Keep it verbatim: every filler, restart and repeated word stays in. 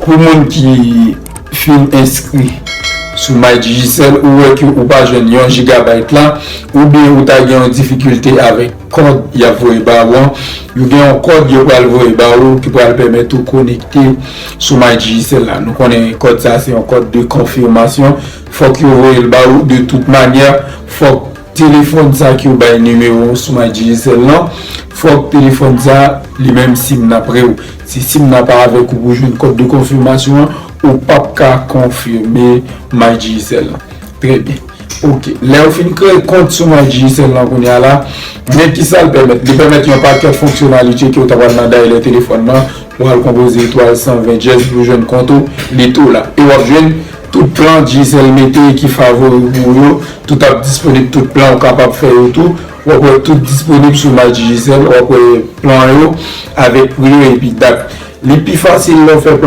Pou moun ki fin enskri sou MyDigicel, ou wè ke ou pa jwenn yon gigabyte la, oubyen ou ta gen yon difikilte avèk kòd y ap voye ba ou an, yo gen yon kòd yo pral voye ba ou ki pral pèmèt ou konekte sou MyDigicel la. Nou konnen kòd sa se yon kòd de konfimasyon. Fòk yo voye l ba ou de tout manyè. Fòk telefòn sa ki ou bay nimewo sou MyDigicel lan, fòk telefòn sa li menm sim nan pre w. Si sim nan pa avèk ou pou jwenn kòd de konfimasyon an, ou p ap ka konfime MyDigicel lan. Trè byen. Ok. Lè ou fin kreye kont sou MyDigicel lan kounye a la, men ki sa l pèmèt? Li pèmèt yon pakèt fonksyonalite ke ou ta pral nan dayilè telefòn nan. Ou al konpoze etwal san ven djèz pou jwenn kont ou, li tou la. E w ap jwenn tout plan Digicel mete ki favori pou ou yo, tout ap disponib, tout plan ou kapab fè yo tou. W ap wè tout disponib sou MyDigicel, w ap wè plan yo avèk pri yo epi dat. Li pi fasil lè w fè plan